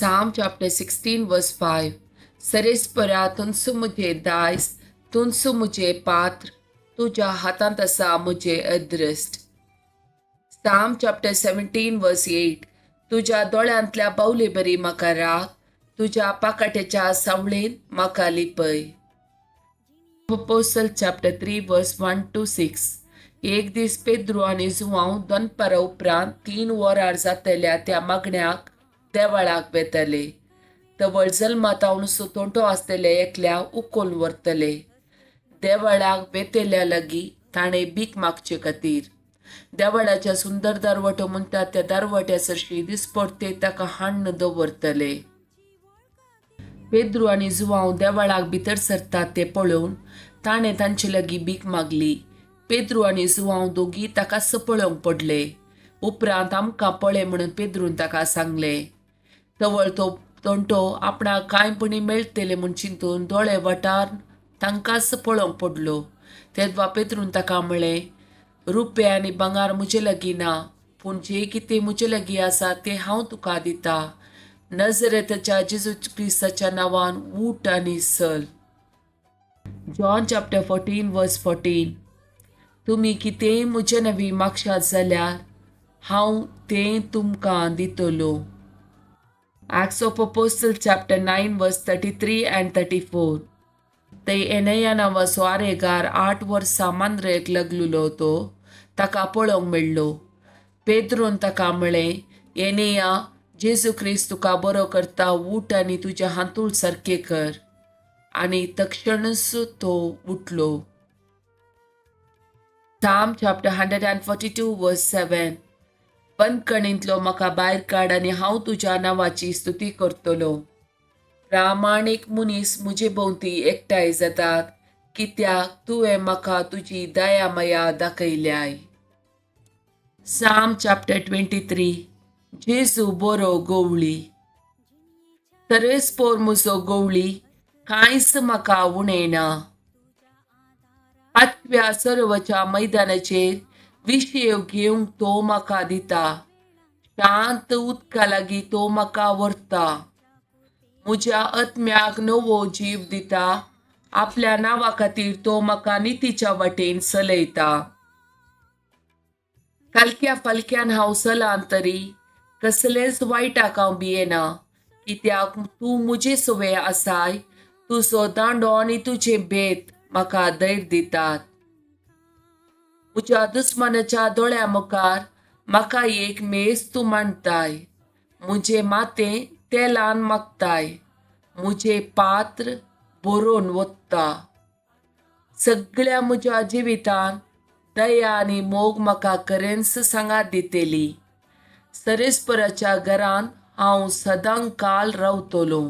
Psalm chapter 16 verse 5. सरेस्परा तुमसो मुझे दायज, तुमसो मुझे पात्र, तुज्या हातांत आसा मुझे अदृश्ट. Psalm chapter 17 verse 8. तुज्या दोळ्यांतल्या बावले बरी म्हाका राख, तुज्या पाकाट्याच्या सावळेन म्हाका लिपय. Apostle chapter 3 verse 1 to 6. एक दीस पेद्रू आनी जुवांव दनपारा उपरांत 3 वरार जातल्या त्या मागण्याक देवळाक वेतले. तवळ जल्मातावन तोंटो आसतले एकल्या उकोल व्हरतले. देवळाक वेतेल्या लागीं ताणें भीक मागचे खातीर देवळाच्या सुंदर दरवटो म्हणटा त्या दरवट्या सरशी दिसपडते ताका हाण्ण दवरतले. पेद्रू आनी जुवांव देवळाक भितर सरतात ते पळोवन ताणें तांचे लागीं भीक मागली. पेद्रू आनी जुवांव दोगी ताकाच पळोवंक पडले. उपरांत आमकां पळय म्हणून पेद्रून ताका सांगलें. तवळ तो तोंटो आपणाक कांय पणी मेळटलें म्हूण चिंतून दोळे वटार तांकांच पळोवंक पडलो. तेदवा पेद्रून ताका म्हळें, रुपे आनी भांगर म्हजे लागीं ना, पूण जें कितें म्हजे लागीं आसा तें हांव तुका दिता. नजरेताच्या जेजू क्रिस्ताच्या नांवान उठ आनी चल. John chapter 14 verse 14. तुमी कितेंय म्हजे नवी मागशात जाल्यार हांव तें तुमकां दितलो. Acts of Apostle chapter 9 verse 33 and 34. थंय एनया नांवाचो आरेगार 8 वर्सां मांद्रेक लागलेलो तो ताका पळोवंक मेळ्ळो. पेद्रून ताका म्हळें, एनेया, जेजू क्रिस्त तुका बरो करता, उठ आनी तुज्या हांतूळ सारकें कर. आनी तक्षणच तो उठलो. Psalm chapter 142 verse 7. बंदखणींतलो म्हाका भायर काड आनी हांव तुज्या नांवाची स्तुती करतलो. प्रामाणीक मनीस म्हजे भोंवती एकठांय जातात, कित्याक तुवें म्हाका तुजी दया माया दाखयल्याय. Psalm chapter 23. जेजू बरो गवळी. तरेस्पोर म्हजो गवळी, कांयच म्हाका उणें ना. पाचव्या सरोवराच्या मैदानाचेर विशेव घेवंक तो म्हाका दिता. शांत उदका लागीं तो म्हाका व्हरता. म्हज्या आत्म्याक नवो जीव दिता. आपल्या नांवा खातीर तो म्हाका नितीच्या वाटेन चलयता. कालक्या फालक्यान हांव चलान तरी कसलेंच वायटाक हांव भियेना, कित्याक तूं म्हजे सवे आसाय. तुजो दांडो आनी तुजें भेद म्हाका धैर्य दितात. म्हज्या दुस्मानाच्या दोळ्या मुखार म्हाका एक मेज तूं मांडताय. म्हजें माथें तेलान मागताय. म्हजें पात्र बरोवन वता. सगळ्या म्हज्या जिवितान दया आनी मोग म्हाका खरेंच सांगात दितली. सरेस्पराच्या घरान हांव सदां काल रावतलो.